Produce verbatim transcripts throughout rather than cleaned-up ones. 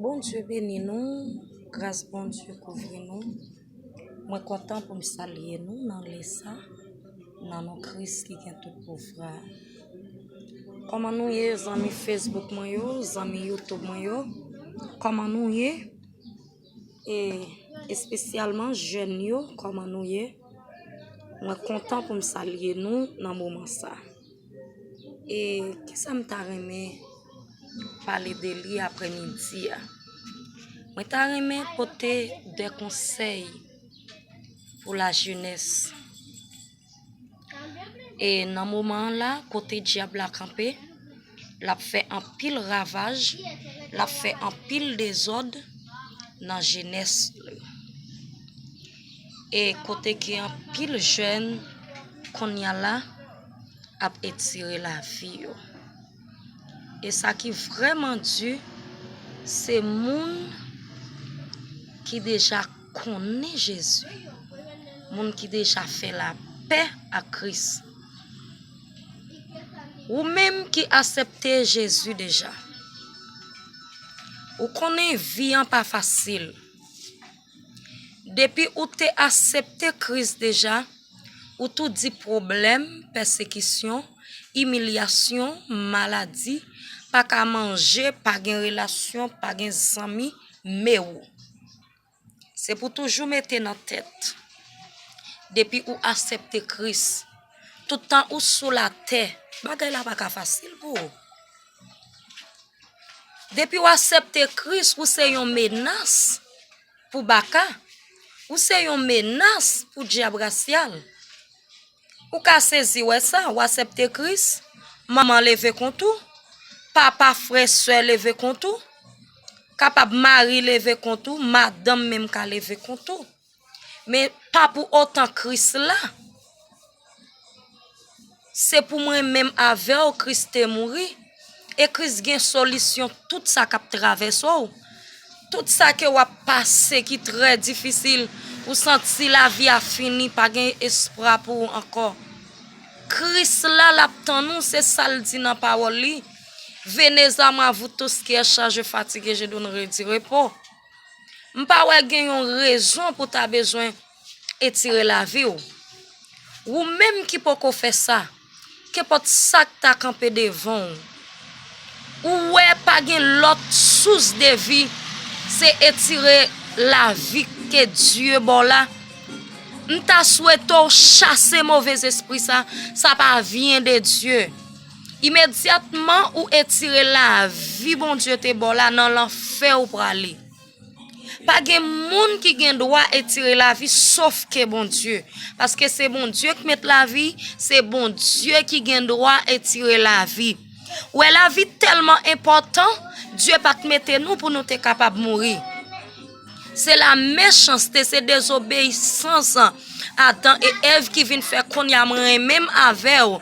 Bondye beni nou, gras Bondye kouvri nou. Mwen kontan pou m salye nou nan lè sa, nan non Kris ki gen tout pouvwa. Kòman nou ye, zanmi Facebook mwen yo, zanmi YouTube mwen yo? Kòman nou ye? E espesyalman jèn yo, kòman nou ye? Mwen kontan pou m salye nou nan moman sa. E kisa m ta renmen pale de li aprèmidi a? Mwen ta renmen pote de konsèy pou lajenès. E nan moman an la, kote dyab la kanpe, l ap fè anpil ravaj, l ap fè anpil dezòd nan jenès li. E kote ke anpil jèn kounye a la ap etire lavi yo. E sa ki vrèman di, se moun ki deja konnen Jezi, moun ki deja fè lapè ak Kris. Ou menm ki aksepte Jezi deja, ou konnen vi an pa fasil. Depi ou te aksepte Kris deja, ou tou di pwoblèm, pèsekisyon, imilyasyon, maladi, pa ka manje, pa gen relasyon, pa gen zanmi, men ou. Se pou toujou mete nan tèt. Depi ou aksepte Kris, tout tan ou sou latè, bagay la pa ka fasil pou ou. Depi w aksepte Kris, ou se yon menas pou baka. Ou se yon menas pou dyab rasyal. Ou ka sezi wè sa, w aksepte Kris, manman leve kont ou, papa, frè, sè leve kont ou, kapab mari leve kont ou, madanm menm ka leve kont ou. Men pa pou otan Kris la. Se pou mwen menm avè w Kris te mouri. E Kris gen solisyon tout sa k ap travèse w. Tout sa ke w ap pase ki trè difisil, ou santi lavi a fini, pa gen espwa pou ou ankò. Kris la, l ap tann ou, se sa l di nan pawòl li. Venez à moi, vous tous qui êtes chargés, fatigués, je donnerai du repos. M pa wè gen yon rezon pou ta bezwen etire lavi w. Ou menm ki poko fè sa, kenpòt sa k ta kanpe devan w, ou wè pa gen lòt sous de vi, se etire lavi ke Dye ba w la. M ta swete w chase movez espri sa, sa pa vyen de Dye. Imedyatman ou etire lavi Bondye te ba w la, nan lanfè ou prale. Pa gen moun ki gen dwa etire lavi sof ke Bondye. Paske se Bondye ki met lavi, se Bondye ki gen dwa etire lavi. Ou wè, lavi tèlman enpòtan, Dye pa t mete nou pou nou te kapab mouri. Se lamechanste, se dezobeyisans Adan e Èv ki vin fè kounye a mwen renmen m avè w.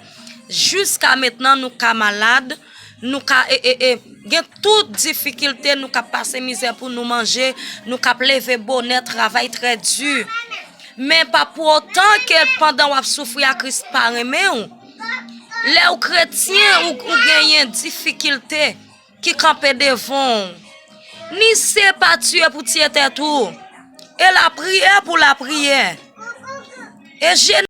Jiska mentnan, nou ka malad, nou ka e, e, e, gen tout difikilte, nou ka pase mizè pou nou manje, nou ka leve bonè, travay trè di. Men pa pou otan ke pandan w ap soufri a, Kris pa renmen w. Lè w kretyen, ou, ou genyen difikilte ki kanpe devan w. Ni se pa tiye pou tiye tèt ou, e lapriyè pou lapriyè. E jeni